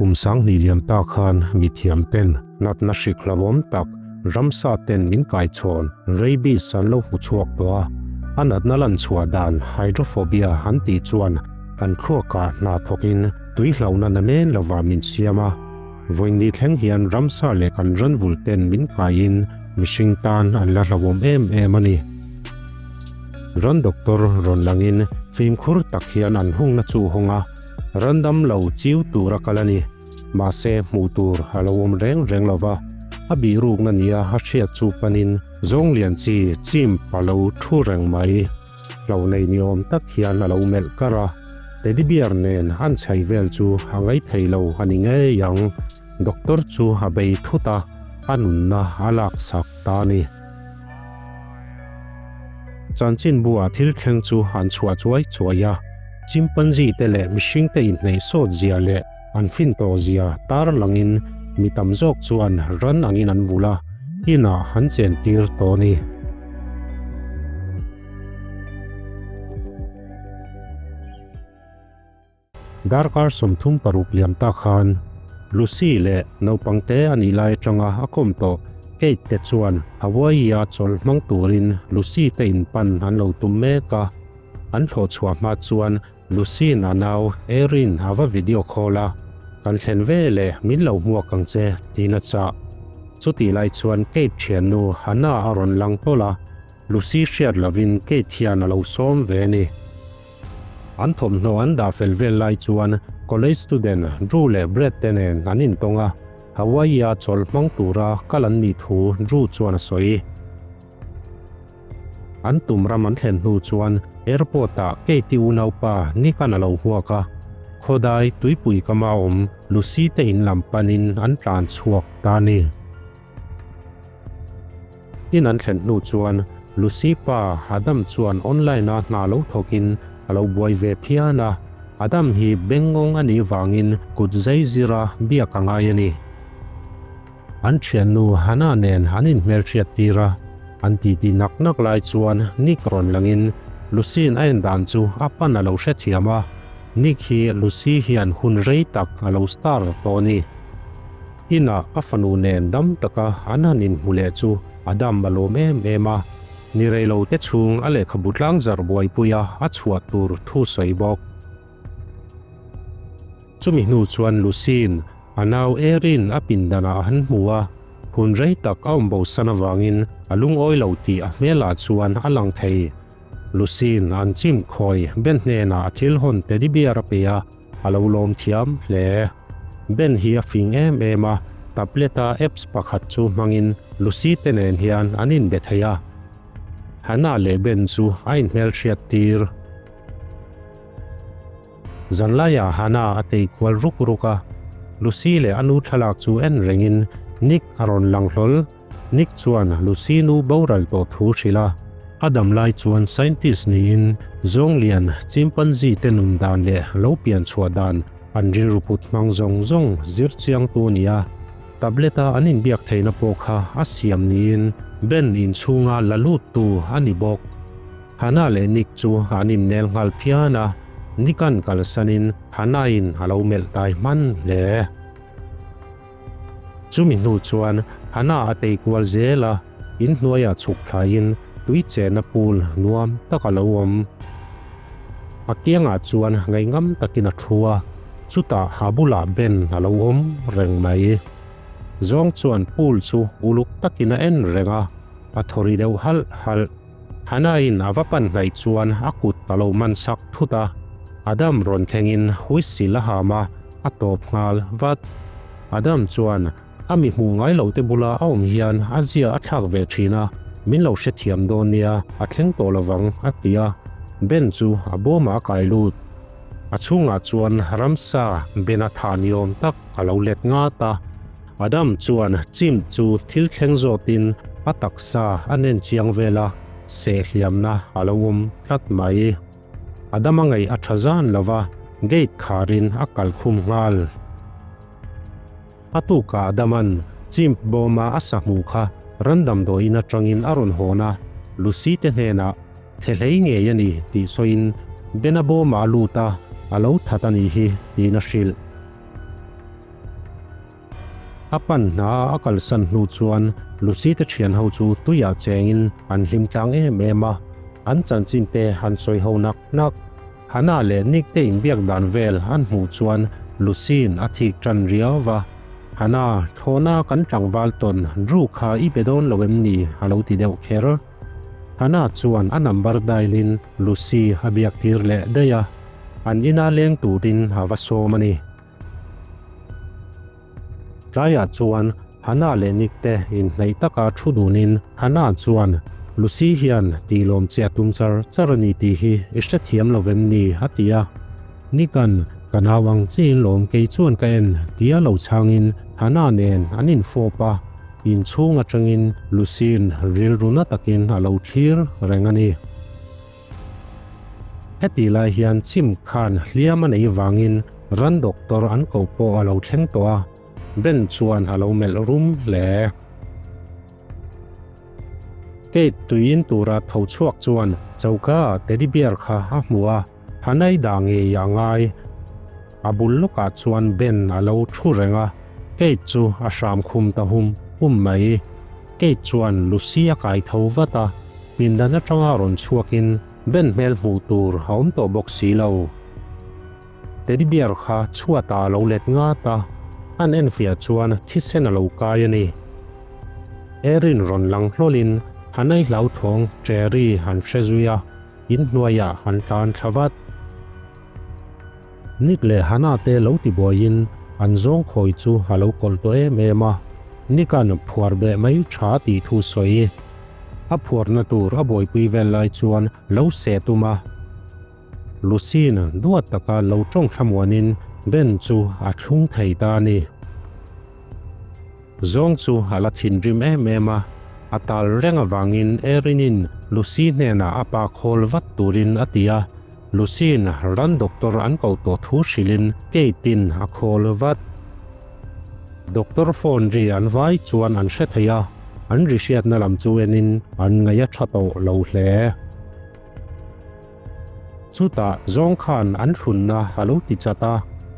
Kum 2000 liam ta khan mithiam ten natna hrik hlauhawm tak ramsa ten min kaichhawn rabies an lo hmu chhuak tawh a. A natna lan chhuah dan hydrophobia an tih chuan kan thluakah hna thawkin tui hlauhna na men lovah min siam a. Vawiin thleng hian ramsa leh kan ranvul ten min kaiin mihring tan an la hlauhawm em em a ni. Ran doctor rawn langin fimkhur tak hian an hungna chu hawng a, ran dam lo chiu tur a kal a ni. Mahse hmuh tur a lo awm reng reng lo va, a bihrukna nia a hriat chu panin zawng lian chi chim a lo thu reng mai. Hlo nei ni awm tak hian a lo melh kar a, teddy bear nen an chhai vel chu a ngaithei lo a ni ngei ang. Doctor chu a bei thut a, a nunna a laksak ta a ni. Chanchinbu-ah thil thleng chu an chhuah chuai chuai a, chimpanzee te leh mihring te inhneih sawt zia leh an fin tawh zia tar langin mi tam zawk chuan ran angin an vulh a, inah an chen tir tawh a ni. Darkar 36 liam ta khan Lucy leh naupang te a nih lai atanga a kawm tawh Kate te chuan Hawaii-a chawlh hmang turin Lucy te in pan an lo tum mek a. An thlawh chhuah hma chuan Lucy-in a nau Erin a va video call a, Kan thlen ve leh min lo hmuak ang che tiin a chah. Chutih lai chuan Kate thiannu Hannah a rawn lang tawlh a, Lucy hriat lovin Kate hian a lo sawm ve a ni. An thawmhnaw an dah fel vel lai chuan college student Drew leh Brad te nen an intawng a, Hawaii-a chawlh hmang tura kal an nih thu Drew chuan a sawi. An tum ram an thlen hnu chuan airport-ah Kate-i unaupa Nick-a'n a lo hmuak a, khawdai tuipui kama awm Lucy te in lam panin an tlan chhuak ta a ni. In an thlen hnu chuan Lucy pa Adam chuan online-a hna lo thawkin a lo buai ve phian a, Adam hi bengngawng a nih vangin kut zai zira biak a ngai a ni. An thiannu Hannah nen an inhmelhriat tir a, an titi nak nak lai chuan Nick rawn langin Lucy-in a en dan chu a pan a lo hrethiam a, Nick hi Lucy hian hun rei tak a lo star tawh a ni. Inah a fanu nen dam taka an han inhmu leh chu a dam a lawm em em a, ni rei lo te chhung a lehkhabu tlang zarh buaipuia a chhuah tur thu sawi bawk. Chumi hnu chuan Lucy'n a nau Erin a pindanah a han hmu a, hun rei tak a awm bosan avangin a lungawi lo tih a hmelah chuan a lang thei. Lucy'n an chim khawi Ben hnenah a thil hawn teddy bear a pe a, A lo lawm thiam hle. Ben hi a fing em em a, tablet-a apps pakhat chu hmangin Lucy te nen hian an inbe thei a. Hannah leh Ben chu a inhmelhriat tir. Zanlaiah Hannah a tei kual ruk ruk a, Lucy leh a nu thlalak chu en rengin Nick a rawn lang hlawl. Nick chuan Lucy nu boral tawh thu hrilh a. A dam lai chuan scientist niin zawnglian chimpanzee te nun dan leh lo pian chhuah dan an rilru put hmang zawng zawng zir chiangtu a ni a. Tablet-a an inbiak theihna pawh kha a siam niin Ben inchhunga la luttu a ni bawk. Hannah leh Nick chu an innel nghal phian a, Nick-a'n kalsanin Hannah-in a lo melh tai hman hle. Chumi hnu chuan Hannah a tei kual zel a, in hnuaiah chhuk thlaiin tui chenna pool nuam tak a lo awm. A kiangah chuan ngaihngam takin a thu a, chutah ha bulah Ben a lo awm reng mai. Zawng chuan pool chu uluk takin a en reng a, a thaw ri deuh halh halh. Hannah-in a va pan hnaih chuan a kut a lo man sak thut a, Adam rawn thlengin whistle a ham a, a tawp nghal vat. Adam chuan a mi hmuh ngai loh te bula a awm hian a zia a thlak ve thin a, min lo hrethiam dawn nia, a thleng tawh lovang a ti a, Ben chu a bawmah a kai lut. A chhungah chuan ramsa Ben-a thah ni awm tak a lo let ngat a. Adam chuan chim chu thil thleng zawtin a taksa a nen chiang vel a, sehhliamna a lo awm tlat mai. Adama ngaih a tha zan lo va, gate kharin a kal khum nghal. A tukah Adaman chimp bawma a sa hmuh kha ran damdawiin atangin a rawn hawn a, Lucy te hnenah Thehlei ngei a ni tih sawiin Bena bawmah a lut a, a lo that a nih hi tiin a hrilh. A pan hna a kalsan hnu chuan Lucy te thian ho chu tuiah chengin an hlim tlang em em a, an chanchin te an sawi ho nak nak. Hannah leh Nick te inbiak dan vel an hmuh chuan Lucy-in a thik tan riau va, Hannah, thlawhna kan tlangval tawn Drew kha i be dawn lo em ni? a lo ti deuh kher. Hannah chuan a number dial in Lucy a biak tir leh daih a, an ina leng turin a va sawm a ni. Tlaiah chuan Hannah leh Nick te inhnaih taka thu dunin Hannah chuan, Lucy hian tih lawm che a tum char char a ni tih hi i hrethiam lo vem ni? a ti a. Nick-a'n, Ka nau ang chiin lawm kei chuan ka en tia lo chhangin Hannah nen an infawp a, inchhung atangin Lucy-in rilru na takin a lo thlir reng a ni. Heti lai hian chim khan hliam a nei vangin ran doctor an ko pawh a lo thleng tawh a, Ben chuan a lo melh rum hle. Kate tuiin tura tho chhuak chuan choka ah teddy bear kha a hmu a, Hanai dah ngei a ngai. A bul lawkah chuan Ben a lo thu reng a, Kate chu a hram khum ta hum hum mai. Kate chuan Lucy a kai tho vat a, pindan atanga rawn chhuakin Ben hmel hmuh tur a awm tawh bawk si lo. Teddy bear kha chhuatah a lo let ngat a, an enfiah chuan thisen a lo kai a ni. Erin rawn lang hlawlin Hanai hlauthawng Cherry an hre zui a, inhnuaiah an tlan thla vat. Nick leh Hannah te lo ti buaiin an zawng khawi chu a lo kawlh tawh em em a, Nick-a'n phuar beh mai tha tih thu sawi. A phuarna tur a buaipui vel lai chuan lo seh tum a. Lucy-in duat taka lo tawng thlamuanin Ben chu a thlung thei ta a ni. Zawng chu a la thinrim em em a, a tal reng avangin Erin-in Lucy hnenah a pa khawl vat turin a ti a, Lucy-in ran doctor an ko tawh thu hrilhin Kate-in a khawl vat. Doctor phone ri an vai chuan an hre thei a, an ri hriatna lam chu enin an ngaih a tha tawh lo hle. Chutah zawng khan an thlunna a lo ti chat a,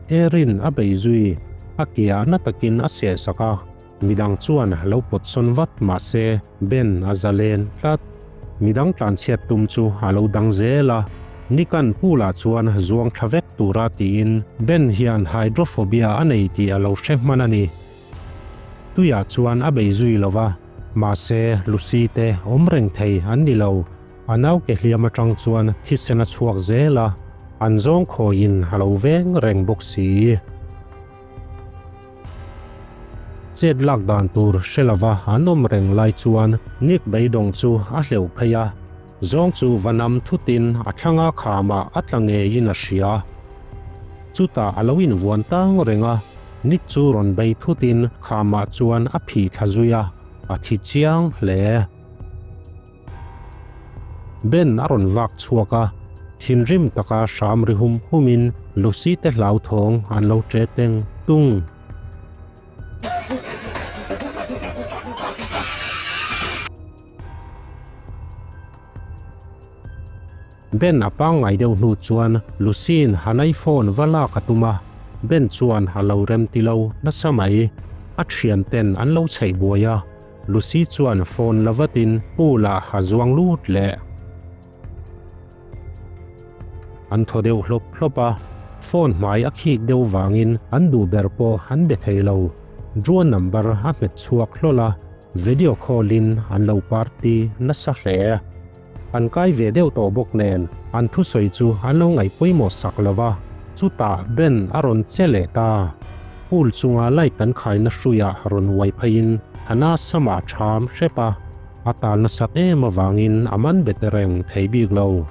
Erin a bei zui, a keah na takin a sehsak a, midang chuan lo pawt sawn vat mah se Ben a zalen tlat. Midang tlanchhiat tum chu a lo dang zel a, Nick-a'n pool-ah chuan zuang thla vek tura tiin Ben hian hydrophobia a nei tih a lo hre hman a ni. Tuiah chuan a bei zui lo va, mahse Lucy te awm reng thei an ni lo. A nauke hliam atang chuan thisen a chhuak zel a, an zawng khawiin a lo veng reng bawk si. Chet lak dan tur hre lova an awm reng lai chuan Nick beidawng chu a hleuh phei a, zawng chu va nam thutin a thlanga khamah a tla ngeiin a hria. Chutah a lo invuan tang reng a, Nick chu rawn bei thutin khamah chuan a phih thla zui a, a thi chiang hle. Ben a rawn vak chhuak a, thinrim taka hram ri hum humin Lucy te hlauthawng an lo ṭe teng tung. Ben a pangngai deuh hnu chuan Lucy-in Hanai phone va lak a tum a, Ben chuan a lo remti lo nasa mai. A thianten an lo chheih buai a. Lucy chuan phone la vatin pool ah a zuang lut leh. An thaw deuh hlawp hlawp a, phone hmai a khik deuh vangin an duh ber pawh an be thei lo. Drua number a hmet chhuak hlawl a, video call in an lo party nasa hle. An kai ve deuh tawh bawk nen an thusawi chu an lo ngaih pawimawh sak lo va, chutah Ben a rawn che leh ta. Pool chunga light kan khaina hruiah rawn uai pheiin Hannah samah ṭham hrep a, a tal nasat em avangin a man bet reng thei bik lo.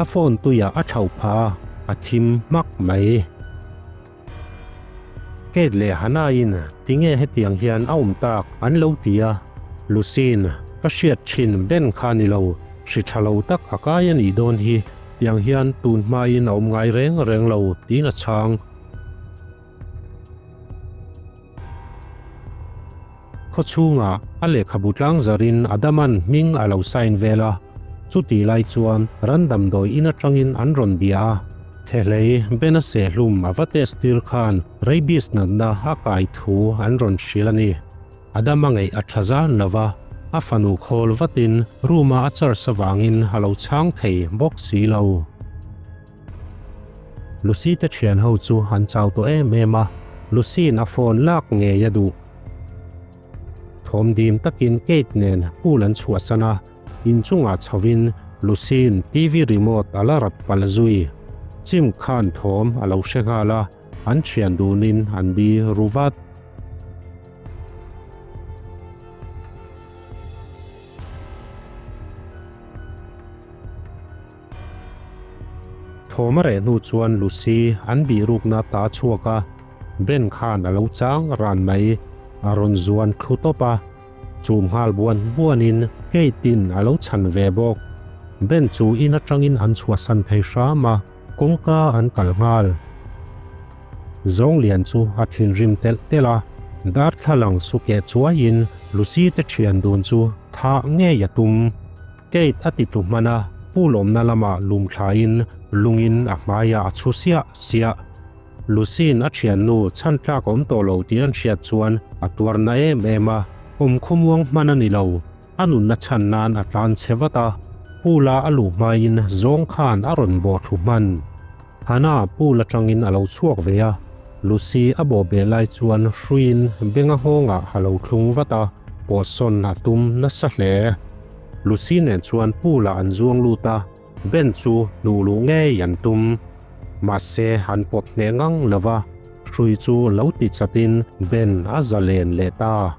A phone tuiah a thlauh phah a, a thim hmak mai. Kate leh Hannah-in tinge hetiang hian a awm tak an lo ti a, Lucy-in ka hriat thin Ben kha ni lo, hri tha lo tak a kai a nih dawn hi, tiang hian tun hmain a awm ngai reng reng lo tiin a chhang. Khaw chhungah a lehkhabu tlang zarin Adaman hming a lo sign vel a, chutih lai chuan ran damdawi in atangin an rawn bia a. Thehlei Ben a sehlum a va test tir khan rabies natna a kai thu an rawn hrilh a ni. Adam a ngeih a tha zan lo va, a fanu khawl vatin room a a charge avangin a lo chhang thei bawk si lo. Lucy te thian ho chu an chau tawh em em a, Lucy-in a phone lak ngei a duh. Thawm dim takin Kate nen pool an chhuahsan a, inchungah chhovin Lucy-in TV remote a la rap palh zui. Chim khan thawm a lo hre nghal a, an thian dunin an bi ru vat. Thawm a reh hnu chuan Lucy an bihrukna ta chhuak a, Ben khan a lo chang ran mai. A rawn zuan thlu tawp a, chum nghal buan buanin Kate-in a lo chhan ve bawk. Ben chu in atangin an chhuahsan thei hram a, kawngka an kal nghal. Zawnglian chu a thinrim telh telh a, darthlalang sukeh chuaiin Lucy te thian dun chu thah ngei a tum. Kate a ti tlu hman a, pool awmna lamah lum thlain lungin a hmaiah a chhu siah siah. Lucy-in a thiannu chhan tlak awm tawh lo tih an hriat chuan a tuar na em em a, awm khawmuang hman a ni lo. A nunna chhan nan a tlan chhe vat a, pool-a a luh hmain zawng khan a rawn bawh thlu hman. Hannah pool atangin a lo chhuak ve a, Lucy a bawh beh lai chuan hruiin benga nghawngah a lo thlung vat a, pawhsawn a tum nasa hle. Lucy nen chuan pool ah an zuang lut a, Ben chu hnuh luh ngei an tum. Mahse an pawt hneh ngang lo va, hrui chu lo ti chatin Ben a zalen leh ta.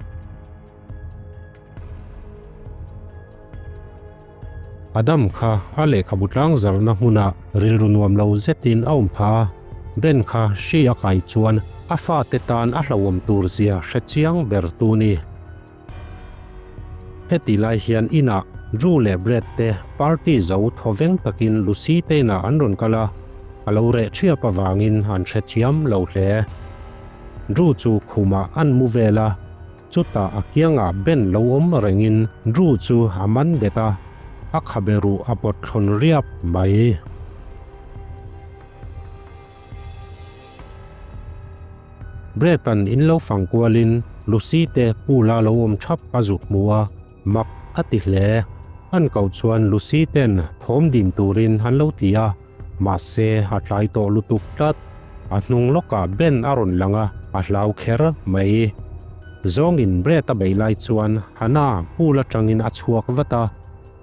Adam kha a lehkhabu tlang zarna hmunah rilru nuam lo zetin a awm phah a, Ben kha hri a kai chuan a fate tan a hlauhawm tur zia hre chiang ber tu ni. Heti lai hian inah Drew leh Brad te party zo thawveng takin Lucy te inah an rawn kal a, a lo reh thiap avangin an hrethiam lo hle. Drew chu khumah an mu vel a, chutah a kiangah Ben lo awm rengin Drew chu a man bet a, a khabe ruh a pawt thlawn riap mai. Brett-a'n in lo fang kualin Lucy te pool-a lo awm thap a zuk hmu a, mak a ti hle. An koh chuan Lucy ten thawm dim turin an lo ti a, mahse a tlai tawh lutuk tlat. A hnung lawkah Ben a rawn lang a, a hlau kher mai. Zawngin Brett-a beih lai chuan Hannah pool atangin a chhuak vat a,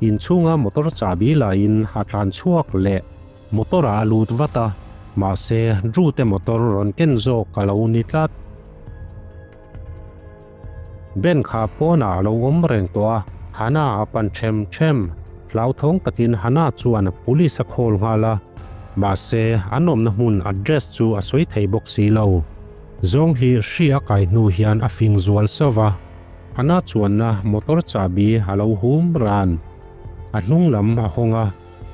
inchhunga motor chahbi laiin a tlan chhuak leh. Motor ah a lut vat a, mahse Drew te motor rawn ken zawk a lo ni tlat. Ben kha pawnah a lo awm reng tawh a, Hannah a pan them them. Hlauthawng takin Hannah chuan police a call nghal a, mahse an awmna hmun address chu a sawi thei bawk si lo. Zawng hi hri a kai hnu hian a fing zual sauh va, Hannah chuanna motor chahbi a lo hum ran. A hnung lam a hawng a.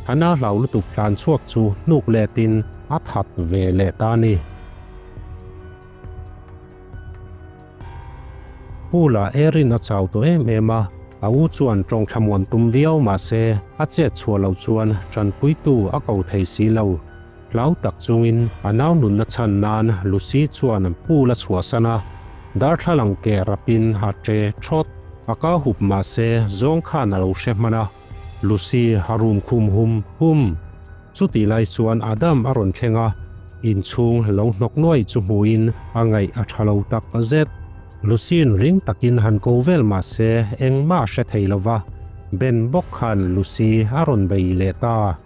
Hannah hlau lutuk tlan chhuak chu hnuk letin a that ve leh ta a ni. Pool-a Erin a chau tawh em em a, a u chuan tawng thlamuan tum viau mah se a chet chhuah loh chuan tanpuitu a ko thei si lo. Hlau tak chungin a nau nunna chhan nan Lucy chuan pool a chhuahsan a, darthlalang keh rapin a ṭe ṭhawt. A ka hup mah se zawng khan a lo hre hman a. Lucy a rum khum hum hum. Chutih lai chuan Adam a rawn thleng a, inchhung lo hnawk nuai chu hmuhin a ngaih a tha lo tak zet. Lucy-in ring takin han ko vel mah se engmah a hre thei lo va, Ben bawk khan Lucy a rawn bei leh ta.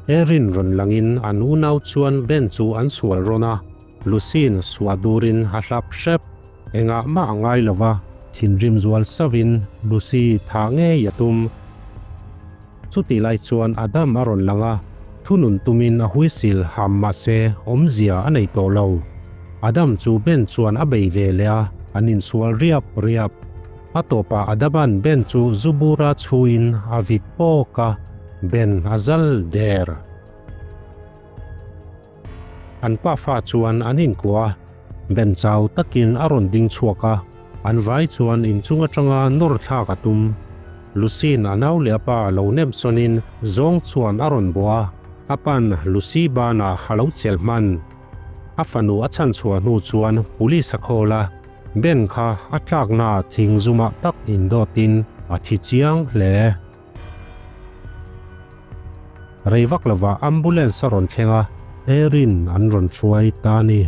Erin rawn langin an unau chuan Ben chu an sual rawn a, Lucy-in suah durin a hlap hrep. Engah mah a ngai lo va, thinrim zual sauhin Lucy thah ngei a tum. Chutih lai chuan Adam a rawn lang a, thunun tumin a huisil ham mahse awmzia a nei tawh lo. Adam chu Ben chuan a bei ve leh a, an insual riap riap. A tawpah Adaman Ben chu zubura chhuin a vit pawk a, Ben a zal der. An pafa chuan an inkuah a, Ben chau takin a rawn ding chhuak a, an vai chuan inchung atanga nawr thlak a tum. Lucy'n a nau leh a pa lo nem sawnin zawng chuan a rawn bawh a. A pa'n Lucy banah a lo chelh hman. A fanu a chhanchhuah hnu chuan police a call a, Ben kha a tlaknaah thing zumah tak indawtin a thi chiang hle. Rei vak lovah ambulance a rawn thleng a, Erin an rawn hruai ta a ni.